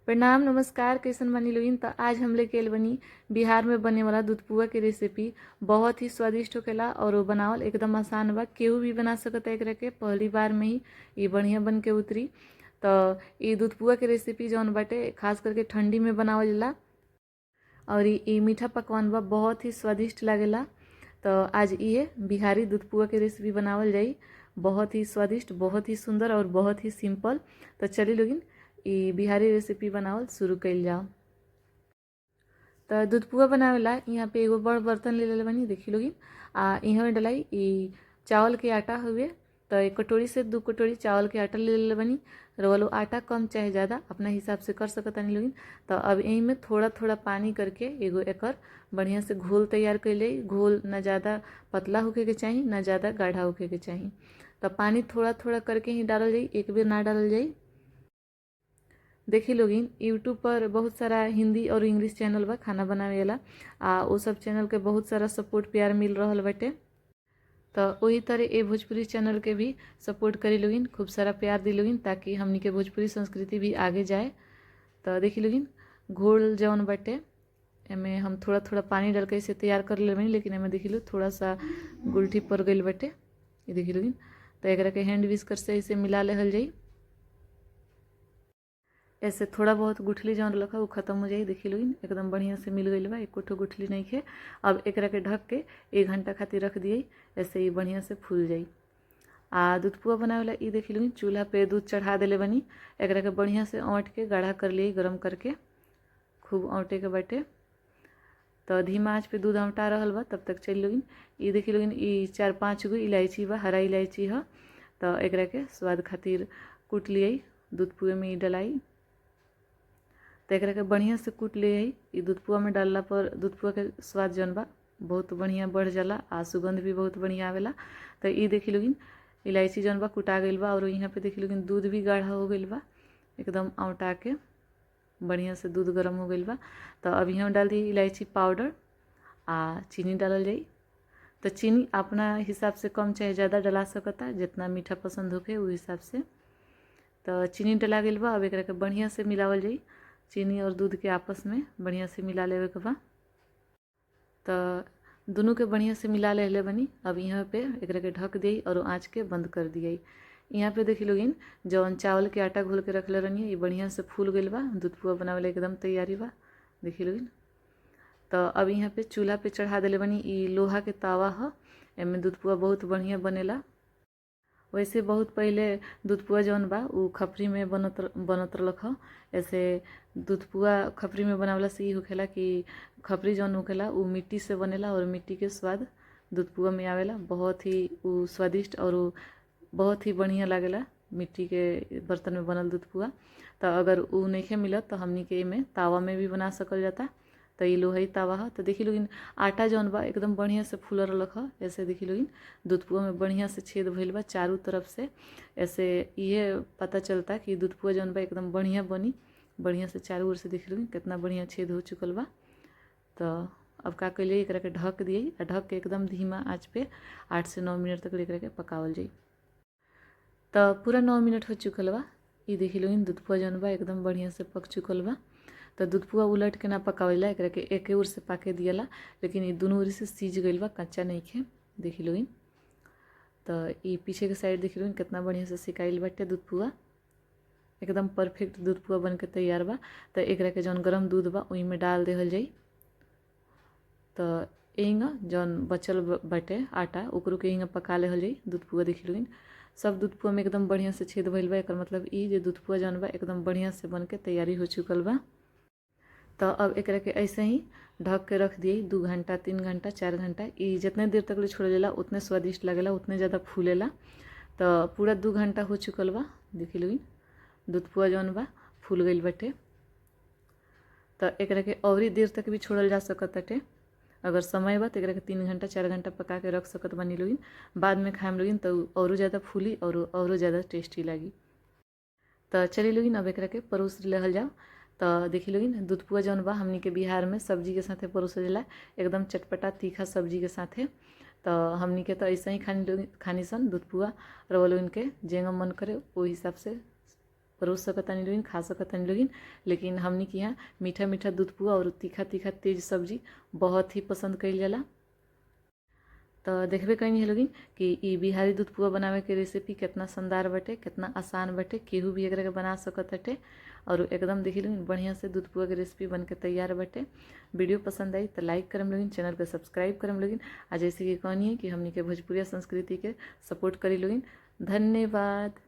प्रणाम नमस्कार। कैसन बनी लोगिन? तो आज हम लेके आइल बनी बिहार में बने वाला दूधपुआ के रेसिपी। बहुत ही स्वादिष्ट होखेला और वो बनावल एकदम आसान बा, केहू भी बना सकता है एकरा के। पहली बार में ही ये बढ़िया बन के उतरी। तो ये दूधपुआ के रेसिपी जौन बाटे खास करके ठंडी में बनावल जाला और ये मीठा पकवान बा, बहुत ही स्वादिष्ट लागेला। तो आज ये बिहारी दूधपुआ के रेसिपी बनावल जाई, बहुत ही स्वादिष्ट, बहुत ही सुंदर और बहुत ही सिंपल। तो चली लोगिन ये बिहारी रेसिपी बनावल शुरू कइल जाओ। तो दूधपुआ बनावेला यहाँ पे एगो बड़ बर्तन ले लेले बानी, देखी लोगिन। आ यहाँ में डलाई ई चावल के आटा हुए, तो एक कटोरी से 2 कटोरी चावल के आटा ले लेले बानी। रवलो आटा कम चाहे ज़्यादा अपना हिसाब से कर सकतानी लोगिन। तो अब यही में थोड़ा थोड़ा पानी करके एगो एकर बढ़िया से घोल तैयार कर ले। घोल ना ज़्यादा पतला होखे के चाही ना ज़्यादा गाढ़ा होखे के चाही। तो पानी थोड़ा थोड़ा करके ही डालल जाई, एक बेर ना डालल जाई। देखी लोगिन यूट्यूब पर बहुत सारा हिंदी और इंग्लिश चैनल बा खाना बनावे वाला, आ वो सब चैनल के बहुत सारा सपोर्ट प्यार मिल रहा बाटे। तो वही तरह ये भोजपुरी चैनल के भी सपोर्ट करी लोगिन, खूब सारा प्यार दी लोगिन, ताकि हमनी के भोजपुरी संस्कृति भी आगे जाए। तो देखी लोगिन घोल जौन बाटे एमे हम थोड़ा थोड़ा पानी डाल के इसे तैयार कर ले बानी, लेकिन एमे देखी लो थोड़ा सा गुलठी पड़ गई बाटे, ये देखी लोगिन। तो एकरा के हैंड विस्कर से इसे मिला लेहल जाई, ऐसे थोड़ा बहुत गुठली जौन रखा वो खत्म हो जाई। देखी लोगिन एकदम बढ़िया से मिल गई बा, एको ठो गुठली नहीं खे। अब एकरा के ढक के 1 घंटा खातिर रख दिए, ऐसे ही बढ़िया से फूल जाई। आ दूधपुआ बनावेला ई देखी लोगिन चूल्हा पे दूध चढ़ा देले बनी, एकरा के बढ़िया से औंट के गाढ़ा कर लिए, गरम करके खूब औंटे के बाटे। तो धीमा आँच पे दूध औंटा रहल बा, तब तक चल लोगिन ई देखी लोगिन ई 4-5 गो इलायची बा, हरा इलायची ह। तो एकरा के स्वाद खातिर कूट लिए, दूधपुए में ई डलाई। तो एकरा के बढ़िया से कूट लिए। ई दूधपुआ में डालला पर दूधपुआ के स्वाद जौन बा बहुत बढ़िया बढ़ जाला आ सुगंध भी बहुत बढ़िया आवेला। तो ई देखी लोगिन इलायची जौन बा कुटा गइल बा और यहाँ पे देखी लोगिन दूध भी गाढ़ा हो गइल बा, एकदम औंटा के बढ़िया से दूध गर्म हो गइल बा। तो अब यहाँ डाल दी इलायची पाउडर आ चीनी डालल जाई। तो चीनी अपना हिसाब से कम चाहे ज़्यादा डला सकता, जितना मीठा पसंद होखे उ हिसाब से। तो चीनी डला गइल बा, अब एकरा के बढ़िया से मिलावल जाई। चीनी और दूध के आपस में बढ़िया से मिला लेवे के बा। तो दोनों के बढ़िया से मिला लेले बनी। अब यहाँ पे एकरा के ढक दिई और आँच के बंद कर दिई। यहाँ पे देखी लोगिन जौन चावल के आटा घोल के रखले रहनी ये बढ़िया से फूल गइल बा, दूधपुआ बनावे एकदम तैयारी बा, देखी लोगिन। तो अब यहाँ पे चूल्हा पे चढ़ा देले बनी। ई लोहा के तावा ह, एमे दूधपुआ बहुत बढ़िया बनेला। वैसे बहुत पहले दूधपुआ जौन बा उ खपरी में बनत रहलक ह। ऐसे दूधपुआ खपरी में बनावला से ई होखेला कि खपरी जौन होखेला उ मिट्टी से बनेला और मिट्टी के स्वाद दूधपुआ में आवेला। बहुत ही उ स्वादिष्ट और उ बहुत ही बढ़िया लागेला मिट्टी के बर्तन में बनल दूधपुआ। तो अगर उ नइखे मिलत तो हमनी के एमे तावा में भी बना सकल जाता। तो ई लोहई तावा ह। तो देखी लोगिन आटा जौन बा एकदम बढ़िया से फूलल रहलक ह। ऐसे देखी लोगिन दूधपुआ में बढ़िया से छेद भइल बा चारों तरफ से। ऐसे इहे पता चलता कि दूधपुआ जौन बा एकदम बढ़िया बनी, बढ़िया से चारों ओर से देखी लोगिन कितना बढ़िया छेद हो चुकल बा। तो अब का कइले एकरा के ढक दिए आ ढक के एकदम धीमा आँच पे 8 से 9 मिनट तक एकरा के पकावल जाई। तो पूरा 9 मिनट हो चुकल बा। ई देखी लोगिन दूधपुआ जौन बा एकदम बढ़िया से पक चुकल बा। तो दूधपुआ उलट के ना पकावेला, एकरा के एके ओर से पाके दियाला, लेकिन ये दोनों ओर से सीज गइल बा, कच्चा नहीं खे, देखी लोगिन। तो ये पीछे के साइड देखी लोगिन कितना बढ़िया से सिकाइल बाटे दूधपुआ, एकदम परफेक्ट दूधपुआ बन के तैयार बा। तो एकरा के जौन गरम दूध बा ओही में डाल देहल जाई। तो एहिंगा जौन बचल बाटे आटा ओकरो के एहिंगा पका लेहल जाई। दूधपुआ देखी लोगिन सब दूधपुआ में एकदम बढ़िया से छेद भइल बा। एकर मतलब ई जे दूधपुआ जौन बा एकदम बढ़िया से बन के तैयारी हो चुकल बा। तो अब एकरा के ऐसे ही ढक के रख दिए 2 घंटा 3 घंटा 4 घंटा। ई जितने देर तक ले छोड़ल जाला उतने स्वादिष्ट लगेला, उतने ज़्यादा फूलेला। तो पूरा 2 घंटा हो चुकल बा, देखी लोगिन दूधपुआ जौन बा फूल गइल बाटे। तो एकरा के औरी देर तक भी छोड़ल जा सकत बाटे, अगर समय बा तो एकरा के 3 घंटा 4 घंटा पका के रख सकत बानी लोगिन। बाद में खाएम लोगिन तो औरो ज़्यादा फूली और औरो ज़्यादा टेस्टी लागी। तो चली लोगिन अब एकरा के परोस लेहल जाओ। तो देखी लोगिन दूधपुआ जौन बा हमनी के बिहार में सब्जी के साथे परोसल जाला, एकदम चटपटा तीखा सब्जी के साथे। तो हमनी के तो ऐसे ही खानी सन दूधपुआ, रवा लोगिन के जेंगा मन करे ओहि हिसाब से परोस सकतानी लोगिन, खा सकतानी लोगिन। लेकिन हमनी के यहाँ मीठा मीठा दूध पुआ और तीखा तीखा तेज सब्जी बहुत ही पसंद कइल जाला। तो देखबे कइनी है लोगिन कि ई बिहारी दूध पुआ बनावे के रेसिपी कितना शानदार बाटे, कितना आसान बाटे, केहू भी एकरा के बना सकत हटे। और एकदम देखी लोगिन बढ़िया से दूध पुआ के रेसिपी बन के तैयार बाटे। वीडियो पसंद आई तो लाइक करम लोगिन, चैनल के सब्सक्राइब करम लोगिन, आ जैसे कि कहनी है कि हमनी के भोजपुरिया संस्कृति के सपोर्ट करी लोगिन। धन्यवाद।